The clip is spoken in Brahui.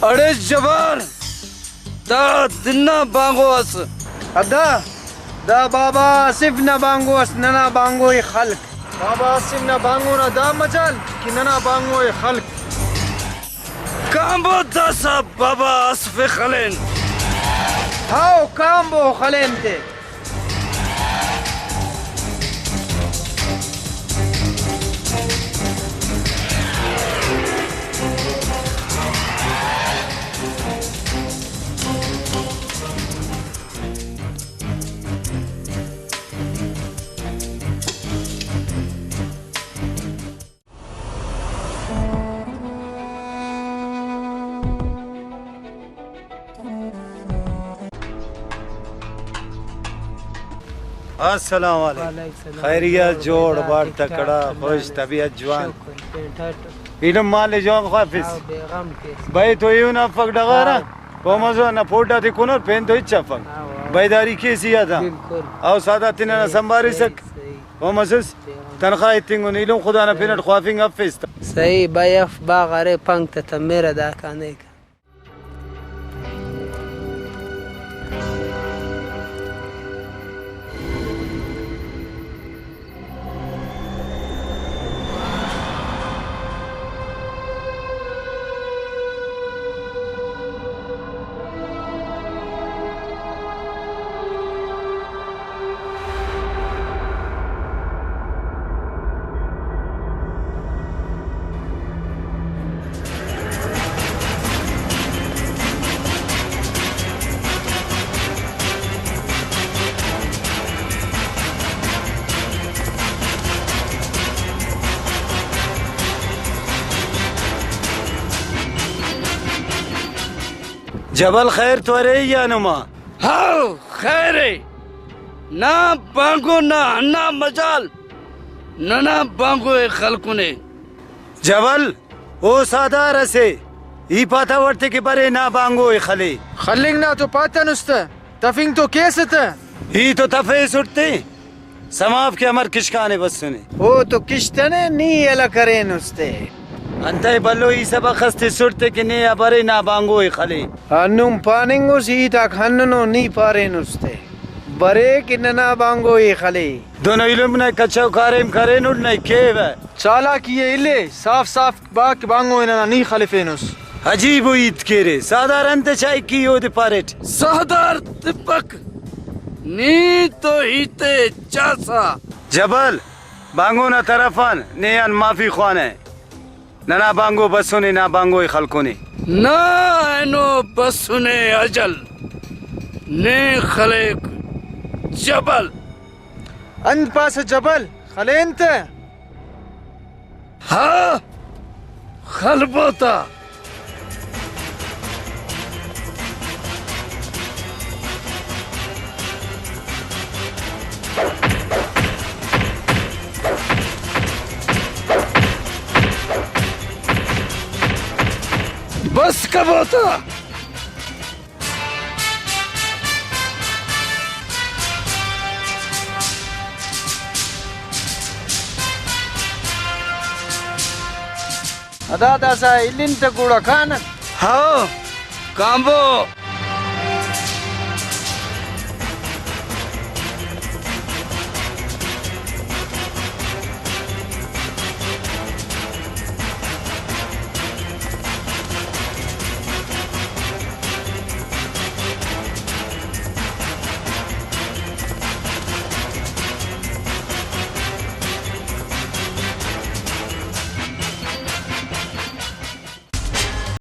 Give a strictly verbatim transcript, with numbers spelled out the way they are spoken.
اڑے جبار، دا دنا بانگو اس۔ ادا، دا بابا آصف نا بانگو اس، ننا بانگو ءِ خلک۔ بابا آصف نا بانگو نا دا مجال کہ ننا بانگو ءِ خلک۔ کانبو داسہ بابا آصف ءِ خلین۔ ہاؤ، کانبو خلین تے۔ السلام علیکم۔ وعلیکم السلام۔ خیریت، جوڑ، جوڑ، باڑ، ٹھیک ٹھاک، تکڑا، اللہ خوش، نے طبیعت جوان۔ شکر، پین ٹھاٹ۔ ایلم مال جوان خواہ فیس۔ ہاؤ، بے غم کیس۔ بھائی تو ایہن افک ڈغارہ، ہاؤ۔ پہہ مزو نہ پوڈ آتے کنر، پین تو ہچ افک۔ ہاؤ، ہاؤ۔ بیداری کیسی آتا۔ بالکل۔ او سادات تینا صحیح، سنبھاریسک۔ صحیح، صحیح۔ پہہ مسس؟ بے غم۔ تنخواہ ایتنگ ان ایلم خدا نا پن اٹ خوافنگ افیس تہ۔ صحیح، بھائی اف باغ ارے پنک تہ تمرہ داکان ایک۔ جبل، خیر تو ارے یا نما؟ ہاؤ، خیر ءِ۔ نا بانگو نا ہندا مجال، ننا بانگو ءِ خلکنے۔ جبل، او ساہدار اسے، ای پاتا وڑتے کہ برے نا بانگو ءِ خلے۔ خلنگ نا تو پاتنس تہ، تفنگ تو کیس تہ۔ ای تو تفیسٹ تے۔ سماف کہ امر کشکانے بسنے۔ او تو کشتنے، نی یلہ کرینس تے۔ انتئے بھلو ای سبخ اس تسٹ تے کہ نے آ برے نا بانگو ءِ خلے۔ ہندن پاننگس، ہیت آک ہندنو، نی پارینس تے۔ برے کہ ننا بانگو ءِ خلے۔ دن ایلم نئے کچ و کاریم کرینٹ، نئے کیوہ۔ چالاکی ءِ الے، صاف صاف با کہ بانگو ءِ ننا نی خلفینس۔ عجیب و ہیت کیرے، ساہدار انت چائک ای اودے پاریٹ؟ ساہدار تپک، نی تو ہیت ءِ چاسا۔ جبل، بانگو نا طرف آن نے آن معافی خوانہ۔ ننا بانگو بسنے، نا بانگو ءِ خلکنے۔ نا اینو بسنے اجل، نے خلیک جبل۔ انت پاسہ جبل، خلین تہ؟ ہا، خلبو تا۔ بس کبو تا۔ ادا داسہ الن تہ گڑا کانن۔ ہاؤ، کانبو۔